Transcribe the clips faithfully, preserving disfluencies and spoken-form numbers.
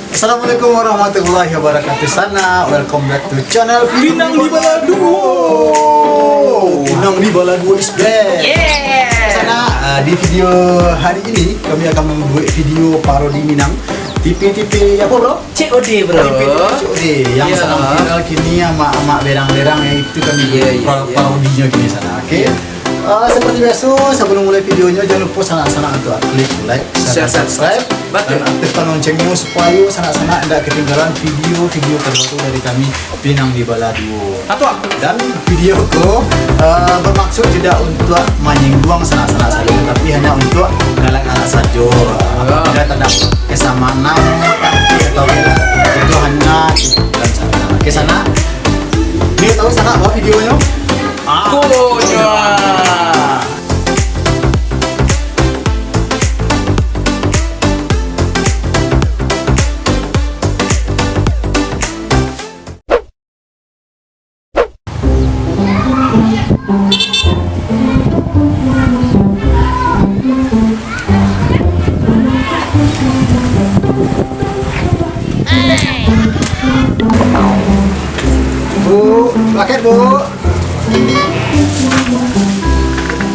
Assalamualaikum warahmatullahi wabarakatuh. Sanak, welcome back to channel Pinang di Baladuo. Pinang di Baladuo is back. Yeah. Sanak, ah, di video hari ini kami akan membuat video parodi Minang. Tipe-tipe apa, bro? C O D, bro. Tipe-tipe C O D yang Yo. sedang viral kini, amak-amak berang-berang, yang itu kami Iya, buat iya, par- iya. parodinyo kini, sanak. Oke. Iya. Ah, seperti biasa, sebelum mulai videonyo, jangan lupa sanak-sanak untuk klik like, Share, share, subscribe, subscribe. Betul. dan aktifkan loncengnya supaya sanak-sanak tidak ketinggalan video-video terbaru dari kami, Pinang di Baladuo. Satu. Dan video ko, eh, bermaksud tidak untuk menyinggung sanak-sanak sajo, tapi hanya untuk galak-galak sajo. Ya. Tidak ada kesamaan atau tidak, itu hanya hiburan sanak. Oke, sanak. Ni tahu sanak apa videonyo? Ah. Kunyah. Bu, paket, Bu.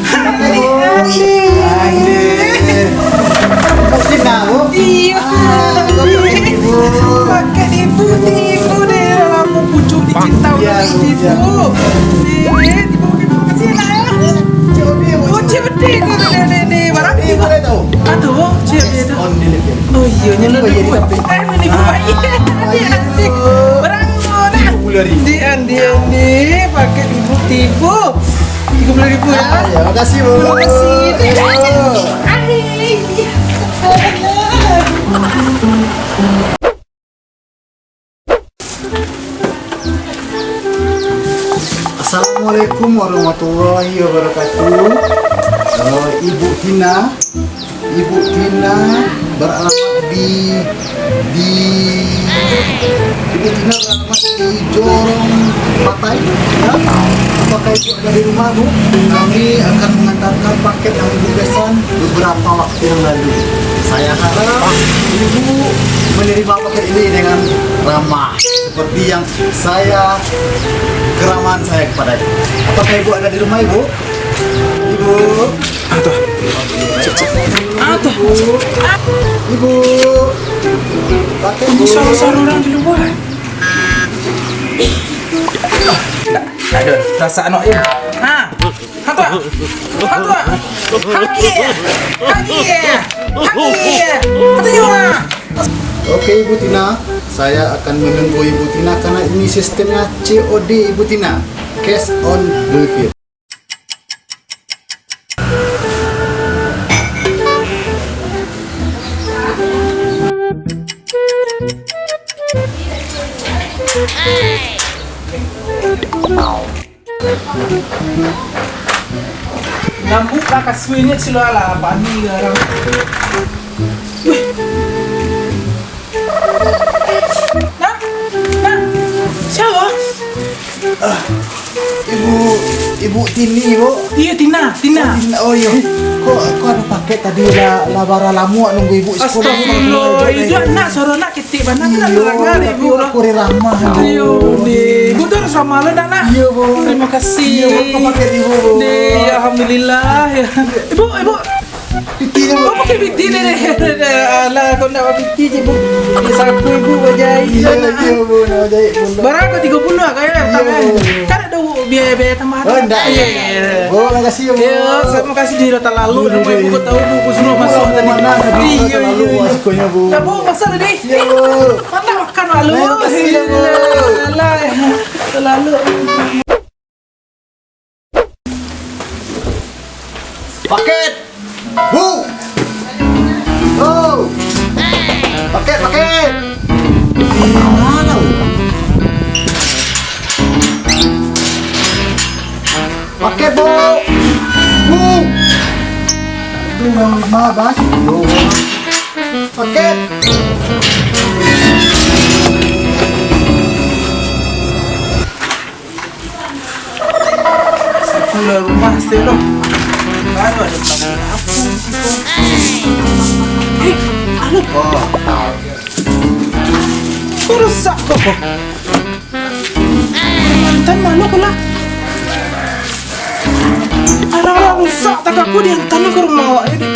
Paket, Bu. Aduh. Bu, kenal, Bu? Iya. Ah, Bu. Paket ibu, ibu deh, lama pucuk di cinta Iya, udah Bu, iya. ibu. Eh, ibu, ibu, kasih lah, ya. Cik Odi, Bu. Oh, Cik Odi, kau dah, dah, dah, dah. Barang Ini ibu. boleh tahu? Aduh, Cik Odi tu. On delivery. Oh, iya, nyo Oh, iya, lebih kuat. disamping. Eh, menipu Ah, baik. iya. Nanti. Barang mana? Tiga puluh hari. Di Andi, Andi, paket ibu tipu. Tiga puluh ribu ya. Ah, ya, makasih, Bu. Terima kasih. Ayo. Amin. Assalamualaikum warahmatullahi wabarakatuh. Eh, Ibu Tina, Ibu Tina beralamat di, di, Ibu Tina beralamat di Jorong Patai, ya. Apakah Ibu ada di rumah, Bu? Kami akan mengantarkan paket yang Ibu pesan beberapa waktu yang lalu. Saya harap Ibu menerima paket ini dengan ramah, seperti yang saya, keramahan saya kepada Ibu. Apakah Ibu ada di rumah, Ibu? Ibu? Aduh. Aduh. Ibu? Ibu? Pakai, Bu. Saru-saru urang di lua. Aduh, rasa anak ini. Ha. Ha tu. Ha tu. Hagi. Hagi. Hagi. Katanyo, ha. Oke, Ibu Tina, saya akan menunggu Ibu Tina karena ini sistemnya C O D, Ibu Tina. Cash on delivery. Lambuk lah kasuinyo, cilo lah, bani garang. Wih. Nak, nak, siapa? Ah, Ibu, Ibu Tini, Bu? Iya, Tina, Tina. Oh, Tina. Oh, iya. Kok, kok ada paket tadi lah, lah bara lamo nunggu Ibu sekolah. Astagfirullah, itu anak suara anak ketik banget, kan Iya, terang kali, tapi Bu, lah. Kurang ramah, Bu. Iya, ni. Ibu tu harus ramah lah, nak, nak. Iya, Bu. Terima kasih. Iya, Bu, kok paket Ibu, Bu? Ni, alhamdulillah, ya. Ibu, Ibu. Piti ni, Bu. Oh, pakai piti ni, ni. Alah, kau nak piti je, Bu. Ni saku Ibu bajai. Iya, iya, Bu, nak bajai, Bu. Barang kau tiga puluh lah, kau ya, Iya, tangan. Bu. Kan ada biaya-biaya tambahan. Oh, ndak, Iya, ndak. iya. Bu, makasih, Bu. Ya, terima kasih di Rota Lalu, Iya, Bu, Bu, iya. Ibu tahu, Bu, Bu suruh masuk Bu, tadi. mana tadi Iya, Rota Lalu, iya, iya. masuknya, Bu. Dah, Bu, masa tadi? Iya, Bu. Mana makan lalu? Terima kasih, Bu. Alah, Rota Lalu. Paket! Bu! Oh! Paket, paket! Di mana, Bu? Paket, Bu! Bu! Itu yang lima, Bang. Yo. Paket! Aku lah rumah sih loh. Baru ada tamu apa sih kok? Eh, anu. Oh. Rusak ko. Mantan mano ko lah. Alah, alah, rusak, tak aku diantan ka rumah awak jadi.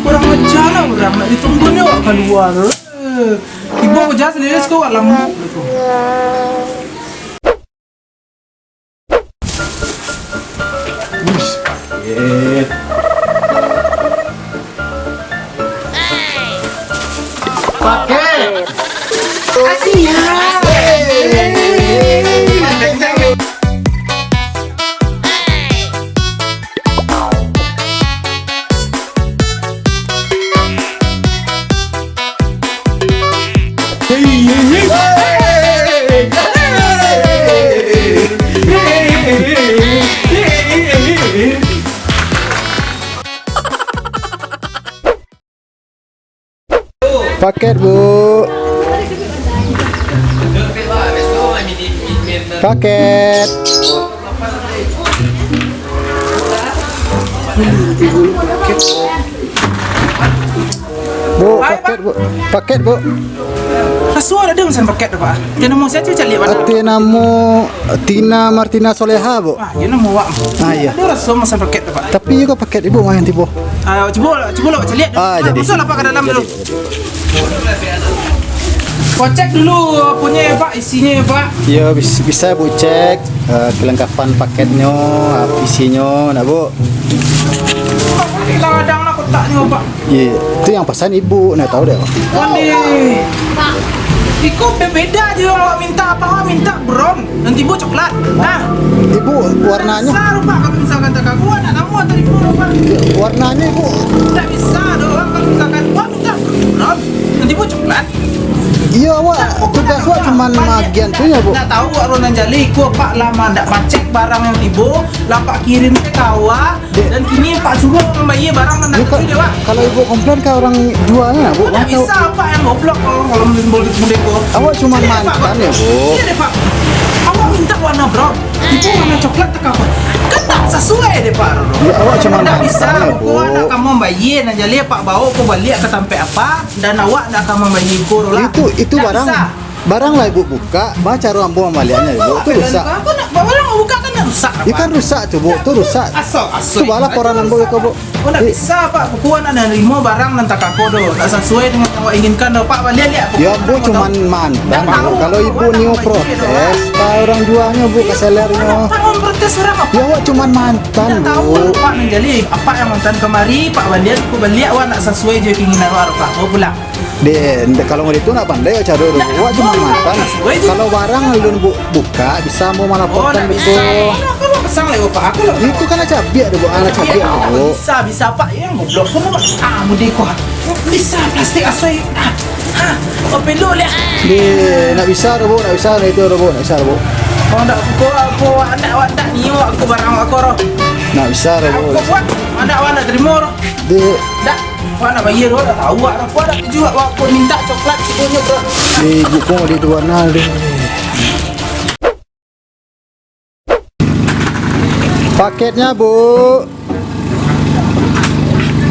Kurang aja lah urang, nak ditunggu ni awak kalua. Eh, ibo ko jas lilis ko awak lambuk. Wis, paket. Paket. Asia. Paket, Bu. Paket. Bu, paket, Bu. Paket, Bu. Raso ado mesan paket tu, Pak? Ateh namo sia tu caliak, Pak? Ateh namo Tina Martina Soleha, Bu. Ah, iyo namo awak. Ah, iyo. Ado raso mesan paket tu, Pak? Tapi iyo ko paket Ibu mah nan tibo. Ah, cubo, cubo lah caliak. Ah, jadi. Masuaklah, Pak, ka dalam dulu. Jadi, jadi. Kocek dulu aponyo, Pak, isinyo, Pak. Iyo, bis-, bisa Bu cek, eh, kelengkapan paketnyo, ap-, isinyo, nak, Bu? Kadang-kadang lah kotaknyo, Pak. Iyo, itu yang pasan Ibu, nak tahu deh. Wandeh. Iko bebeda jo yang awak minta, apa awak minta brown, nan tibo coklat. Nah. Ibu, warnanyo? Bisa, Pak, kalau misalkan tak kaguan, nak namo atau tibo, Pak? Warnanyo, Ibu? Tak bisa doh, kalau misalkan awak minta brown, nan tibo coklat. Iyo, awak, tugas awak cuman maagiah tu nyo, Bu. Ndak tahu awak nan jali, iko Pak lah ma-, ndak macek barang yang tibo, lah Pak kirim ka awak, dan kini Pak suruah mambayia barang nan datang tu, Pak. Kalau Ibu komplain ka urang jualnyo, Bu. Ndak bisa, Pak, yang goblok kalau, kalau model-model ko. Awak cuman mantan, Pak. Iyo deh, Pak. Awak minta warna brown, tibo warna coklat, tak apa. Kan ndak sasuai deh, Pak. Iyo, awak cuman mantan, Bu. Ndak bisa, pokoknyo ndak ka mambayia, nan jali Pak bao ko baliak ka tampek Apak. Dan awak ndak ka mambayia iko lah. Itu, itu barang, barang lah Ibu buka, baa caro ambo mambaliaknyo, Ibu? Tu rusak. Barang buka kan ndak rusak, Pak? Iyo kan rusak tu, Bu. Tu rusak. Asal, asal. Tu baa laporan ambo iko, Bu. Oh, ndak bisa, Pak. Pokoknyo ndak narimo barang nan takah ko doh. Ndak sasuai dengan yang awak inginkan doh, Pak. Baliak, Pak. Yo, ambo cuman mantan, Bu. Kalau Ibu nio protes ka urang jualnyo, Bu, ka selernyo. Ndak protes urang, Pak. Yo, awak cuman mantan, Bu. Ndak tahu, Pak, nan jali. Apak yang mantan kamari, Pak baliak, Pak baliak, wah, ndak sasuai jo keinginan awak, Pak. Bawa pulang. Deh, kalau model itu ndak pandai caro tu. Wak cuma mantan. Kalau barang alun bu-, buka, bisa ambo malaporkan. Oh, ndak bisa. Aku lah pasang lewat, Pak. Aku lah. Itu kan anak cabiak tu, Bu. Anak cabiak tu, Bu. Bisa, bisa, Pak. Yang goblok tu, Pak. Ah, mudi kau. Bisa plastik asai. Ah, ah. Kau peluk lihat. Deh, ndak bisa tu, Bu. Ndak bisa itu tu, Bu. Ndak bisa tu, Bu. Kau ndak, kau, kau, ndak, ndak ni, aku barang aku roh. Ndak bisa tu, Bu. Aku buat, ndak, ndak terima roh. Deh. Ndak. Wak nak bayia doh, dah tahu wak dah. Wak dah tuju wak, wak pun minta coklat sikonyo, bro. Di buku di luar nari. Paketnya, Bu.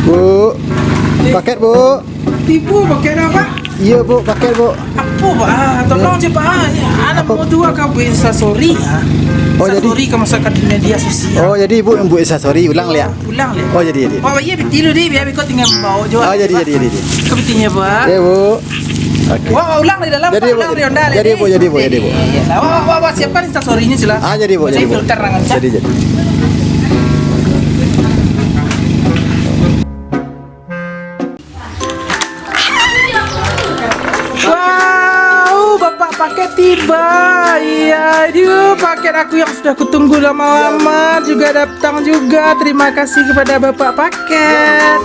Bu. Paket, Bu. Tipu paket apa? Iya, Bu, paket, Bu. Apa, Pak? Ah, tolong je, Pak. Ah, anak mau dua ka buat instastory, ah. Oh, jadi instastory ka masyarakat di media sosial. Oh, jadi Ibu yang buat instastory, ulang liak. Pulang deh. Oh, jadi, jadi. Oh, iya, betul deh, biar kau tinggal bawa juga. Oh, jadi, jadi, jadi, jadi. Kau betul ya, Pak? Ya, Bu. Oke. Wah, ulang dari dalam, jadi, Pak, Bu, ulang dari Honda, jadi, jadi. Bu, jadi, Bu, jadi, Bu. Iya, lah, wah, wah, wah, siapkan instastory-nya, sila. Ah, jadi, Bu, jadi, Bu. Filter dengan, jadi, jadi. Wow, Bapak paket tiba. Iya, aduh, paket aku yang sudah kutunggu lama-lama juga datang juga. Terima kasih kepada Bapak paket.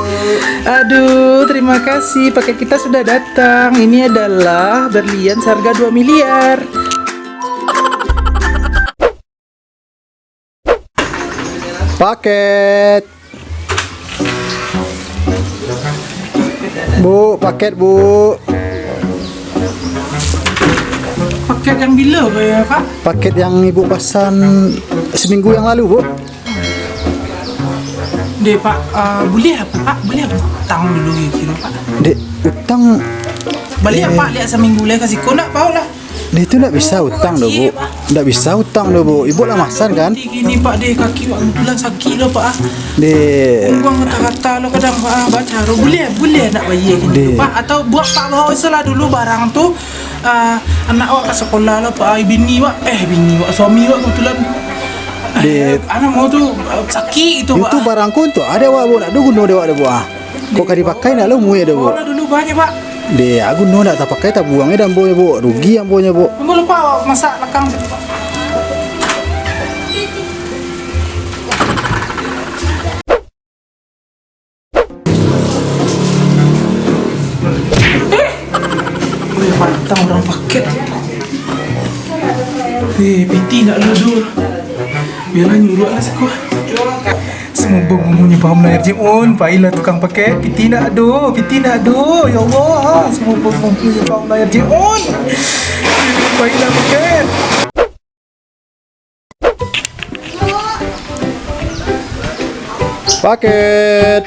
Aduh, terima kasih. Paket kita sudah datang. Ini adalah berlian seharga dua miliar. Paket. Bu, paket, Bu. Paket yang bila, Pak? Paket yang Ibu pasan seminggu yang lalu, Bu. Dek, Pak, ah, boleh apa, Pak? Boleh apa? Utang dulu kiro, Pak. Dek, utang. Baliak, eh, Pak, lihat seminggu lah kasih kau nak, Pak, lah. Deh, itu ndak bisa utang doh, Bu. Ndak bisa utang doh, Bu. Ibu lah masan, kan? Kini, Pak, deh, kaki Pak kebetulan sakik lo, Pak, ah. Deh. Pungguang kata-kata lo kadang, Pak, ah. Baca lo. Buliah, buliah nak bayia kini, Deh. Pak. Atau buek Pak bawa salah dulu barang tu. Ah, anak awak ka sakolah lo, Pak. Ah, bini awak, eh, bini awak, suami awak kebetulan. Deh. Eh, anak mau tu, ah, sakik itu, Pak. Itu barang ko untuak ade awak, Bu. Ndak ado guno dek awak doh, Bu, ah. Kok ka dipakai ndak lo muek doh, Bu? Bawa dulu banyak, Pak. Deh, ah, guno ndak tapakai, tabuang se dek ambo nyo, Bu. Rugi ambo nyo, Bu. Ambo lupa masak lakang. Eh, pantang urang paket. Eh, piti ndak ado. Bialah nyuruak lah siko. Sumobong umua nyo paham lah, J on. Pailah tukang paket, piti ndak ado, piti ndak ado. Ya Allah, sumobong umua nyo paham lah, J on. Pailah paket. Paket.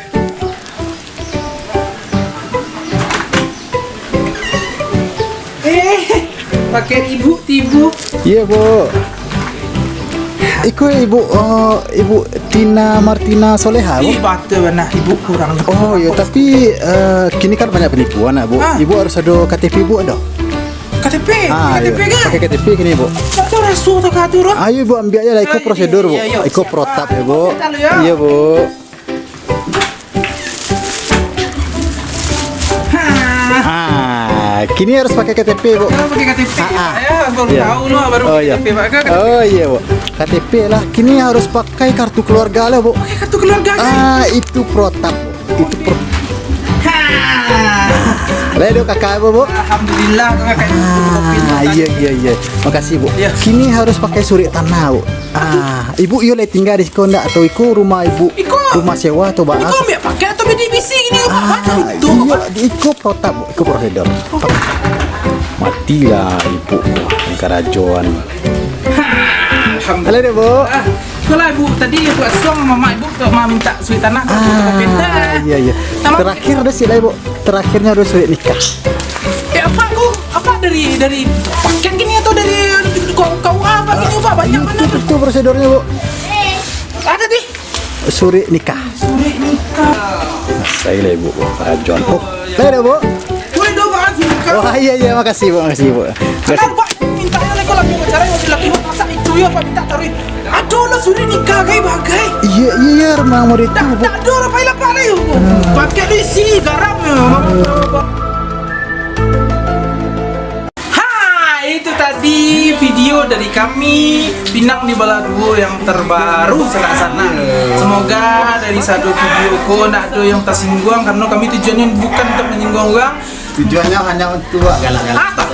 Eh, paket ibu tibo. Iya, Bu. Iko ibu, eh, Ibu Tina Martina Soleha, Bu? Ih, batul bana, ibu kurang. Oh, iya, tapi, eh, kini kan banyak penipuan, Bu. Ah. Ibu harus ado K T P ibu ado? K T P? Ah, K T P iya. Kan? Pakai K T P kini, Bu. Ndak ado rasuah atau ka tu, doh. Ayo, Bu, ambiak aja lah. Iko prosedur, Bu. Iya, iya, iko siap. Protap, ya, Bu. Kita lu, ya. Iya, Bu. Ah, kini harus pakai K T P, Bu. Harus pakai K T P. Ah, ah. Ya, baru tahu lo, baru K T P, Pak. Ke K T P? Oh, iya, Bu. K T P lah. Kini harus pakai kartu keluarga lah, Bu. Pakai kartu keluarga, kan? Ah, itu protap, Bu. Itu pro- Ha. Lah, dok kakak, Bu? Alhamdulillah, kakak. Ah, iya, iya, iya. Makasih, Bu. Iya. Kini harus pakai surek tanah, Bu. Ah, ibu iyo lai tingga di siko ndak? Atau iko rumah ibu? Iko. Rumah sewa atau baa? Iko ambiak pakai atau bini bisi gini, Pak? Ah, macam itu, iyo, Pak. Iko protap, Bu. Iko prosedur. Matilah ibu, Bu. Karajoan. Ha, alhamdulillah. Halo, dek, Bu. Ah, itulah, Bu. Tadi buat suang mamak ibu tu maminta surek tanah. Ah, iya, iya. Terakhir ado siko lai, Bu. Terakhirnyo ado surek nikah. Eh, apa ko? Apa dari, dari paket gini atau dari K U A apa gini, Pak? Banyak bana. Itu, itu prosedurnyo, Bu. Ado di? Surek nikah. Surek nikah. Saya lah, Bu, karajoan. Oh, saya dah, Bu. Woi, dah, Pak, surek nikah. Wah, iya, iya, makasih, Bu, makasih, Bu. Makasih. Kenapa, Pak? Minta lagi, lagi pacaran, masih lagi, masa itu ya, Pak, minta taruh. Ado lah surek nikah, gai, bagai. Iya, iya, iya, rumah murid tu, Bu. Tak ado lah, pai lapar ni. Pakai isi garam ya. Ha, itu tadi video dari kami, Pinang di Baladuo yang terbaru, sanak-sanak. Semoga dari satu video ko ndak ado yang tersinggung, karena kami tujuannya bukan untuk menyinggung orang. Tujuannya hanya untuk galak-galak. Ah, tak.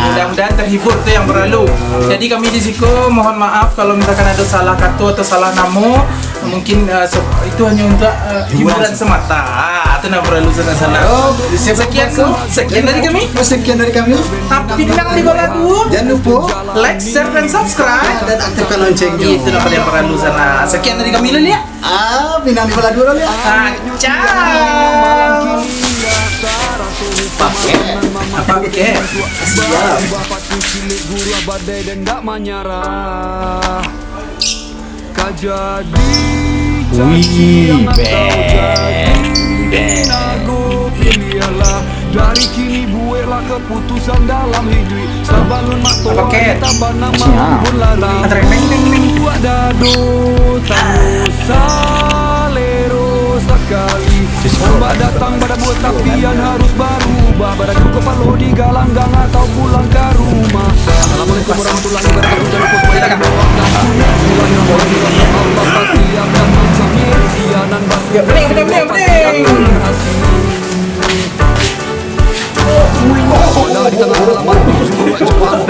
Mudah-mudahan terhibur tu yang perlu. Jadi kami di siko mohon maaf kalau misalkan ada salah kata atau salah nama. Mungkin, eh, se-, itu hanya untuk, eh, hiburan semata. Ah, itu ndak perlu sanak-sanak. Oh, sekian, sekian dari kami. Oh, sekian dari kami. Tapi Pinang di Baladuo. Jangan lupa like, share, dan subscribe. Dan aktifkan loncengnya. Itu ndak paling perlu sanak. Sekian dari kami, Lun, ya. Ah, Pinang di Baladuo, Lun, ya. Ah, ciao. Paket. Paket. Siap. Wih, band. Band. Dari kini bueklah keputusan dalam hidup. Sabalun mato kita banam maupun lari. Buat dado taruh salero sakali. Ombak datang pada buat tapian harus barubah. Pada kapalo di galanggang atau pulang ka rumah. Assalamualaikum warahmatullahi wabarakatuh. Jangan lupa supaya doakan. Bismillahirrahmanirrahim. Allah pasti akan menjamin. Ujian dan basi pasti akan berhasil. Pada di tengah halaman, buat cepat.